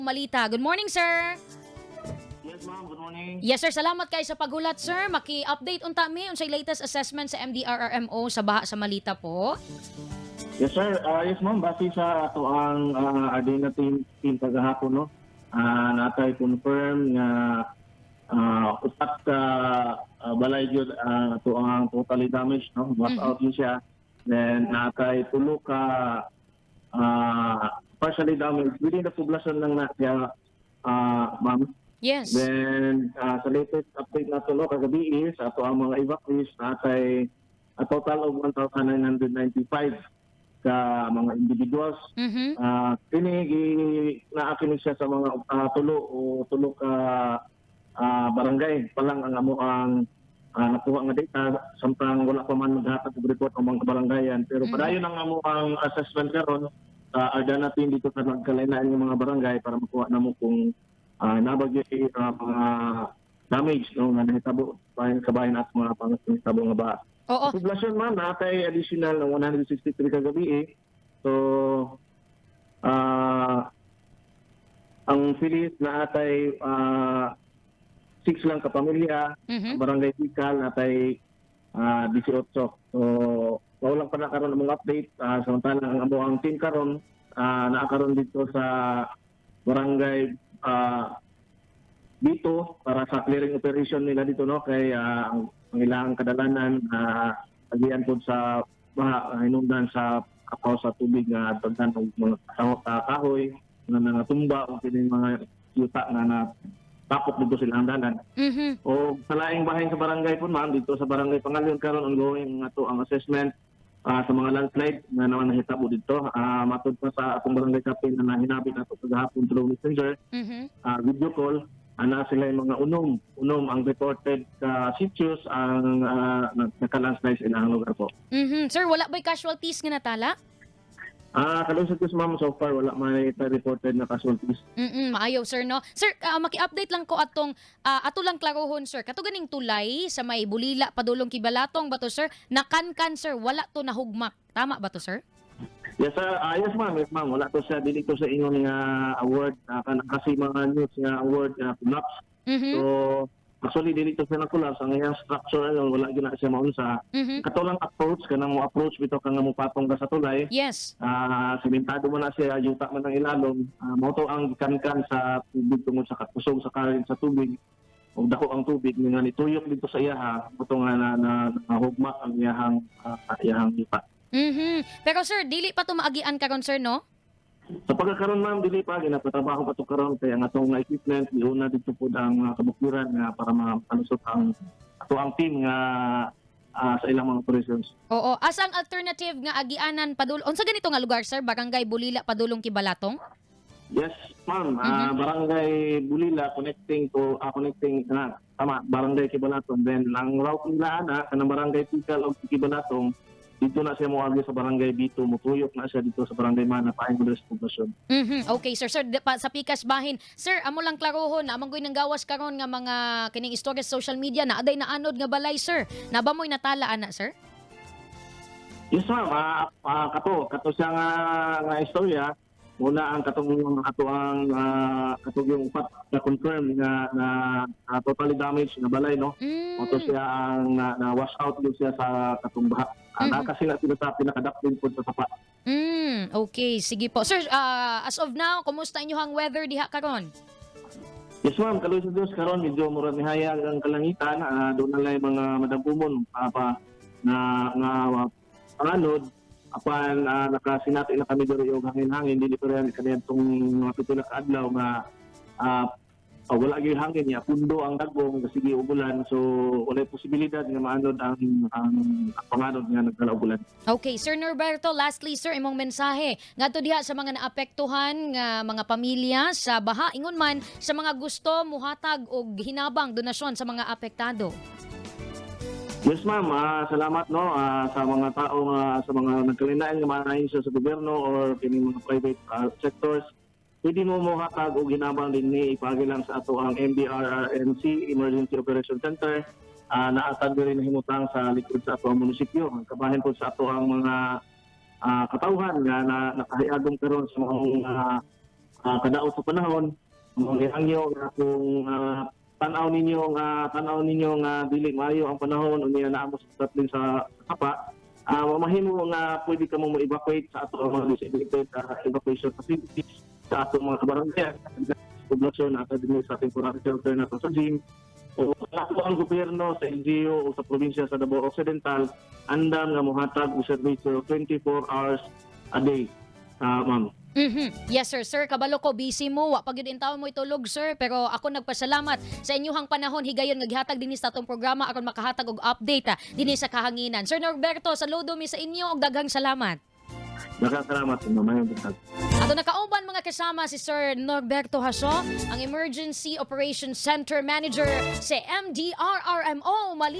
Malita. Good morning, sir. Yes, ma'am. Good morning. Yes, sir. Salamat kay sa paghulat, sir. Maki-update unta mi unsay latest assessment sa MDRRMO sa baha sa Malita po. Yes, sir. Yes, ma'am. Base sa ato ang Ardena team kagahapon, no? Natay confirm nga upat ka balay gyud ato ang totally damaged, no? Wash out yun siya. Then natay tulo ka partially damaged within the poblasyon lang na siya, ma'am. Then sa latest update nato, no, kagabi is ato ang mga evacuees, natay a total of 1,995 ka mga individuals. Kini naa kini siya sa mga tulo o tulo ka barangay pa lang ang amo ang nakuha nga data, samtang wala pa man maghatag og report ang mga barangayan, pero padayon ang amo ang assessment karon sa Ardana team dito sa nagkalain ng mga barangay para makuha namo kung nabagyo mga damage, no, nga nahitabo bahin kabahin at mga pangatabo nga baha. Poblasyon, ma'am, natay additional na 163 kagabi eh. So, ang Phillies naatay 6 lang ka pamilya, ang Barangay Pical natay 18. So, wala pa na karon ang mga update. Samantalang ang amo ang team karon naa karon dito sa barangay dito para sa clearing operation nila dito, no, kay ang ilang kadalanan agian pod sa baha, hinungdan sa kapaw sa tubig nga daghan og mga kahoy nga nangatumba o kining mga yuta nga na tapok dito sila ang dalan. O sa laing bahin sa barangay po, ma'am, dito sa Barangay Pangalyon karon ongoing nga to ang assessment sa mga landslide nga naman nahitabo dito. Matud pa sa atong barangay captain na nahinabi nato kagahapon through Messenger, video call, ana sila yung mga unom ang reported ka sitios ang naka-landslide sa ilang lugar po. Sir, wala ba'y casualties nga natala? Kaluoy sa Diyos, ma'am, so far wala may reported na casualties. Maayo, sir, no. Sir, maki-update lang ko atong ato lang klarohon, sir. Kato ganing tulay sa may Bulila padulong Kibalatong ba to, sir? Nakankan, sir, wala to nahugmak. Tama ba to, sir? Yes, sir. Yes, ma'am. Yes, ma'am. Wala to siya, dili to sa ingon nga award kasi mga news nga award nga collapse. So, actually dili to siya na-collapse. Ang iyang structure ano, wala gyud na siya maunsa. Kato lang approach kanang mo approach bitaw ka nga mo patong ka sa tulay. Simentado mo na siya, yuta man ang ilalom. Mao to ang gikankan sa tubig tungod sa kakusog sa current sa tubig. Og dako ang tubig nga nituyok dito sa iyaha, mao to nga na nahugmak ang iyahang yuta. Pero sir, dili pa to maagian karon, sir, no? Sa pagkakaroon, ma'am, dili pa ginapatrabaho pa to karon kay ang atong equipment giuna dito pud ang mga kabukiran nga para makalusot ang ato ang team nga sa ilang mga operations. Oo, asa ang alternative nga agianan padul unsa ganito nga lugar, sir? Barangay Bulila padulong Kibalatong? Yes, ma'am. Barangay Bulila connecting to connecting na tama Barangay Kibalatong. Then ang route nila ana kanang Barangay Pical og Kibalatong, dito na siya moagi sa Barangay Bito, mutuyok na siya dito sa Barangay Mana paingon diri sa poblasyon. Okay, sir. Sir, pa, sa pikas bahin. Sir, amo lang klarohon, amang goy nang gawas karon nga mga kining istorya sa social media na aday naanod nga balay, sir. Naba mo'y natala ana, sir? Yes, ma'am. Kato siya nga istorya. Muna ang katong ato ang katong yung upat na confirm nga na totally damaged na balay, no. Mao siya ang na wash out din siya sa katong baha. Kasi na sila sa pinakadakpin po sa sapa. Okay, sige po. Sir, as of now, kumusta inyohang weather diha karon? Yes, ma'am, kaluoy sa Diyos karon medyo murag nihayag ang kalangitan, doon na lang yung mga madagumon pa na nga panganod apan nakasinati na kami diri og hangin-hangin, dili pa rin kaniyadtong mga 7 na kaadlaw nga wala gyud hangin niya, pundo ang dagong, sige ugulan, so walay posibilidad nga maanod ang panganod nga nagdala og ulan. Okay, Sir Norberto, lastly, sir, imong mensahe ngadto diha sa mga naapektuhan nga mga pamilya sa baha, ingon man sa mga gusto muhatag og hinabang donasyon sa mga apektado. Yes, ma'am, salamat, no, sa mga tao nga sa mga nagkalinain nga mga sa gobyerno or kining mga private sectors. Pwede mo mohatag og hinabang dinhi, ipaagi lang sa ato ang MDRRMC Emergency Operation Center. Naa ta diri nahimutang sa likod sa ato ang munisipyo. Ang kabahin po sa ato ang mga katawhan nga na nakahiagom karon sa mga Kadaot sa panahon, mga gihangyo nga kung tan-aw ninyo nga dili maayo ang panahon unya naa mo sa tatlin sa sapa, mamahimo nga pwede ka mo mo-evacuate sa ato ang mga designated evacuation facilities sa atong mga kabarangay, poblasyon at dinhi sa temporary shelter nato sa gym, o ato ang gobyerno sa LGU o sa probinsya sa Davao Occidental andam nga mohatag og serbisyo 24 hours a day, ma'am. Yes, sir. Sir, kabalo ko busy mo. Wa pa gyud intawon mo itulog, sir, pero ako nagpasalamat sa inyuhang panahon higayon nga gihatag dinhi sa atong programa aron makahatag og update dinhi sa kahanginan. Sir Norberto, saludo mi sa inyo og daghang salamat. Daghang salamat, ma'am. Maayong buntag. Ato nakauban, mga kasama, si Sir Norberto Haso, ang Emergency Operations Center Manager sa MDRRMO Mali.